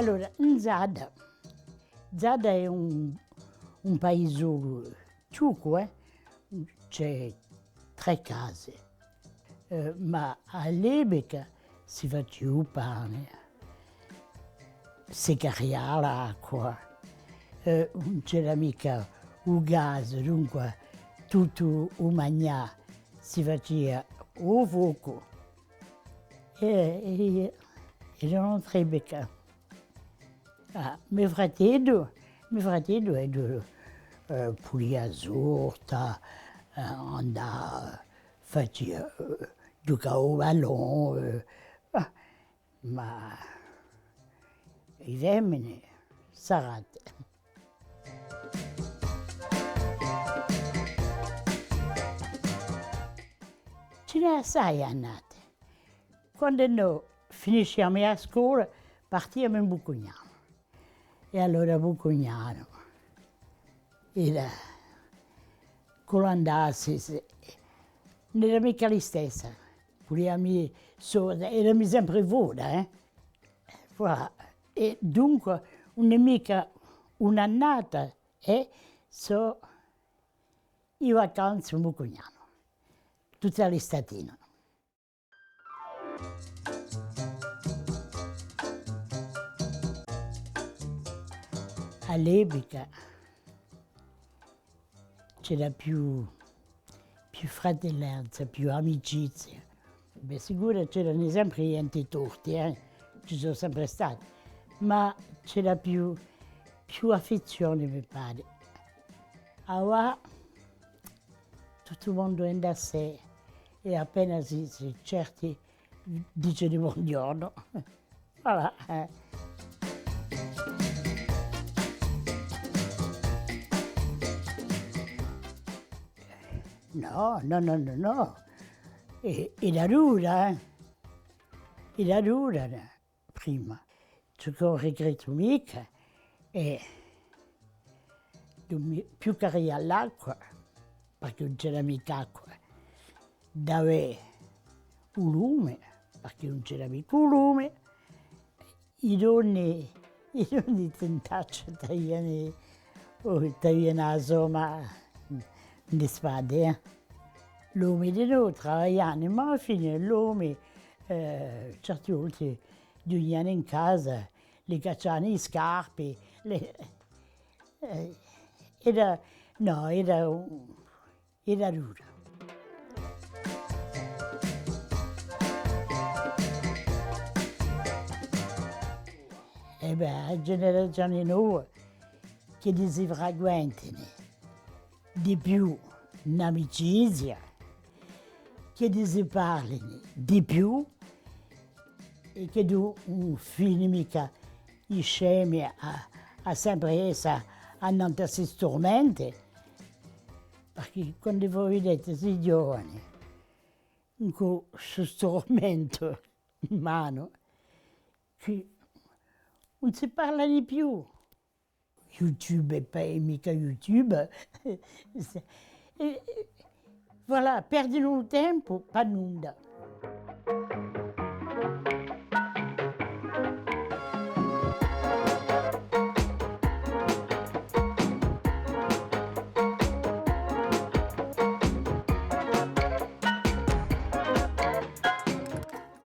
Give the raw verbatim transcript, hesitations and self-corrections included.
Allora, in Zadda, Zadda hè un, un paisolu chjucu, eh? Ci hè trè case. Eh, ma à l'epica si facia u pane, si carria l'acqua, eh, ùn c'era micca u gas, dunque tuttu u magnà si facia à u focu. È, è, è era un'altra epica. Ah, me frateddu, me frateddu, eh, pulia a sorta, eh, andà, facia, eh, ghjucava à u ballon, eh, ah, ma i femini, sarrate. Ci n'hè assai annate. Quandu no finisciamu a scola, partiamu in Bucugnanu. È allora Bucugnanu era, cù l'andassi, ùn era micca listessa. Puliamu, eramu sempre fora, eh. Voilà. È dunque, ùn hè micca un'annata, eh, sò i vacanze in Bucugnanu, tutta l'istatina. À l'epica c'era più, più fratellanza, più amicizia. Bè, sicuru c'eranu sempre ghjenti torti, eh? Ci sò sempre stati, ma c'era più, più affezzione, mi pare. Avà tuttu u mondu hè ind'è sè, è appena si, si certi dicenu bonghjornu. Voilà, eh. Nò, nò, nò, nò, nò. È, era dura, eh. Era dura, eh. Prima. Ciò ch'ùn rigrettu micca hè, ùn mi, più carria l'acqua, perchè ùn c'era micca acqua, d'avè u lume, perchè ùn c'era micca u lume, i donni, i donni tentacci t'aviani, o t'aviani a somma in e spadde, eh. L'omi dinò travagliani, ma à a fine l'omi, eh, certi volti ghjunghjiani in casa, li cacciani i scarpi, li, eh, era, nò, era un, era dura. È bè, a generazioni nova chì si frequentini di più in amicizia, chì si parlini di più è chì ùn, ùn fini micca i scemi à, à sempre essa annantu à sti strumenti, perchè quandu voi videti sti ghjovani cù stu strumentu in manu, chì ùn si parla di più. YouTube è pà, è micca YouTube. È, è, voilà, perdinu u tempu pà nunda.